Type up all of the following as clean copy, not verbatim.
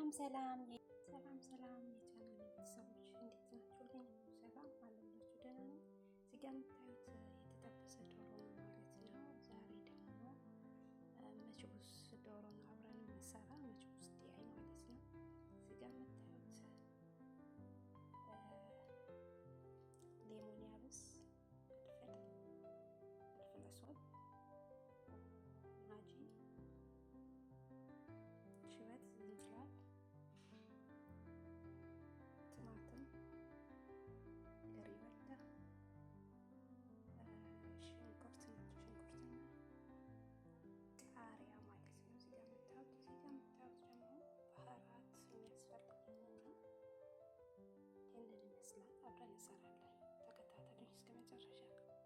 ሰላም ሰላም ሰላም ሰላም የቻናል ቤተሰቦች፣ እንዴት ናችሁ? ልኝ ሰላም አለላችሁ? ደህና ነኝ። እዚህ ጋር የምታዩት የተጠበሰ ዶሮ ነው ማለት ነው። ዛሬ ደግሞ መችቡስ ዶሮ ነው አብረን የምንሰራ፣ መችቡስ ዲያይ ማለት ነው። እዚህ ጋር የምታዩት ليمون يابس፣ ፍልፍል፣ فلفل أسود፣ ማጂ፣ ሽበት፣ ዝንጅብል፣ ቲማቲም፣ ገሪበላ፣ ሽንኩርት፣ ነጭ ሽንኩርትና ቃሪያ ማለት ነው። እዚህ ጋር የምታዩት ደግሞ بهارات የሚያስፈልገኝና ይህንን ይመስላል። አብረን እንሰራለን። ተከታተሉኝ እስከ መጨረሻ።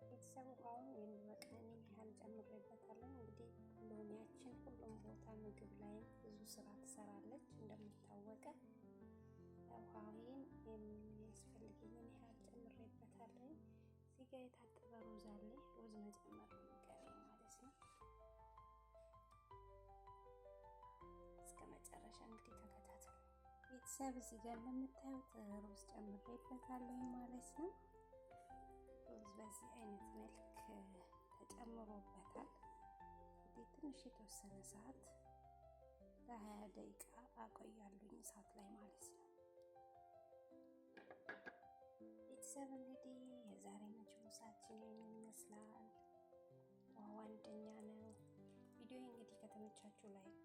ቤተሰብ፣ ውሃውን የሚበቃኝን ያህል ጨምሬበታለሁ። እንግዲህ ሎሚያችን ሁሉም ቦታ ምግብ ላይም ብዙ ስራ ትሰራለች እንደሚታወቀ። ውሃውን የሚያስፈልገኝን ያህል ጨምሬበታለሁ። እዚህ ጋር የታጠበ ሩዝ አለ። ሩዝ መጨመር ነው የሚቀረኝ ማለት ነው። እስከ መጨረሻ እንግዲህ ተከታተሉ ቤተሰብ። እዚህ ጋር እንደምታዩት ሩዝ ጨምሬበታለሁ ማለት ነው። ሩዝ በዚህ አይነት መልክ ተጨምሮበታል። እንግዲህ ትንሽ የተወሰነ ሰዓት ለ20 ደቂቃ አቆያለሁኝ እሳት ላይ ማለት ነው። ቤተሰብ፣ እንግዲህ የዛሬ መችቡሳችን ይህንን ይመስላል። Wow፣ አንደኛ ነው። ቪዲዮ እንግዲህ ከተመቻችሁ like፣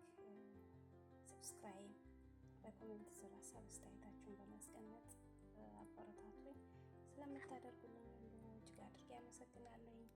subscribe፣ በ comment ስር ሀሳብ አስተያየታችሁን በማስቀመጥ አበረታቱኝ። ስለምታደርጉልኝ ሁሉ እጅግ አድርጌ አመሰግናለሁኝ።